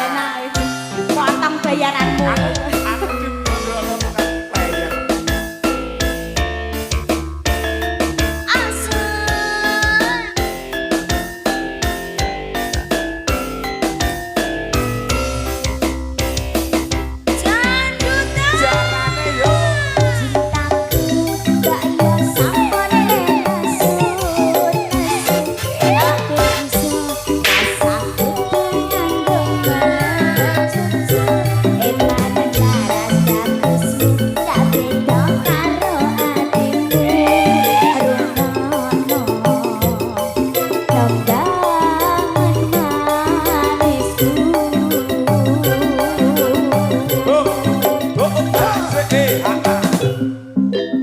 Dana potong bayaranmu. Aku dibodoh tukang bayar. Asu. Jandutan. Jarane yo. Cintaku gak yo sampun nesu nesu. Aku iso rasaku nganggo cucu. Eman laras kakusmu tak beda karo atimu. Rungono tembangan manisku. Oh, oh, oh, eh, ah, ah.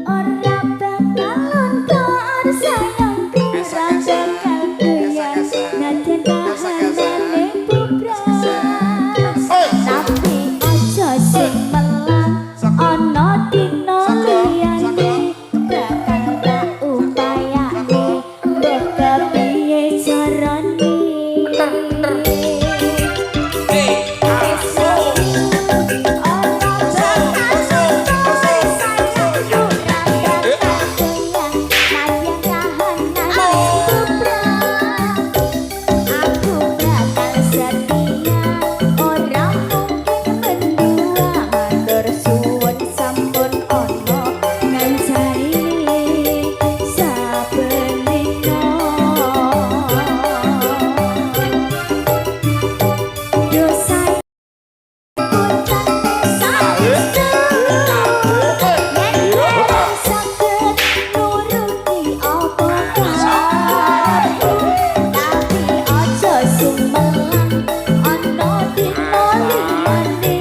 Ora bakal luntur sayangku, ora bakal goyah nadyan kahanane bubrah. Tapi aja sumelang ana dina liyane bakal tak upayane mbah kepiye carane. Eh, ah, so. Ora bakal luntur sayangku, ora bakal goyah nadyan kahanane bubrah. Aku bakal setia, ora mungkin mendua. Matur suwun sampun ana ngancani saben dina. Dosa saestu yen dereng saged nuruti apa karepku. Tapi aja sumelang ana dina liyane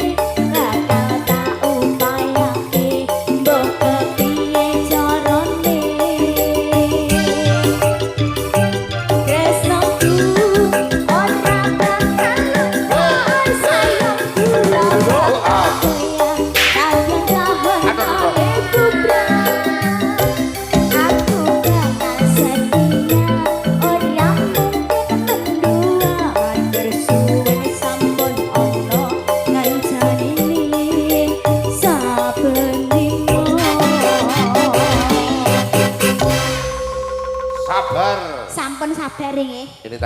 bakal tak upayake mbah kepiye carane. Tresnoku ora bakal luntur sayangku, ora bakal goyah nadyan kahanane bubrah. Aku bakal setia, ora mungkin mendua. Matur suwun sampun ana ngancani saben dina. Sabar. Sampun sabar nggih. Ini tadi.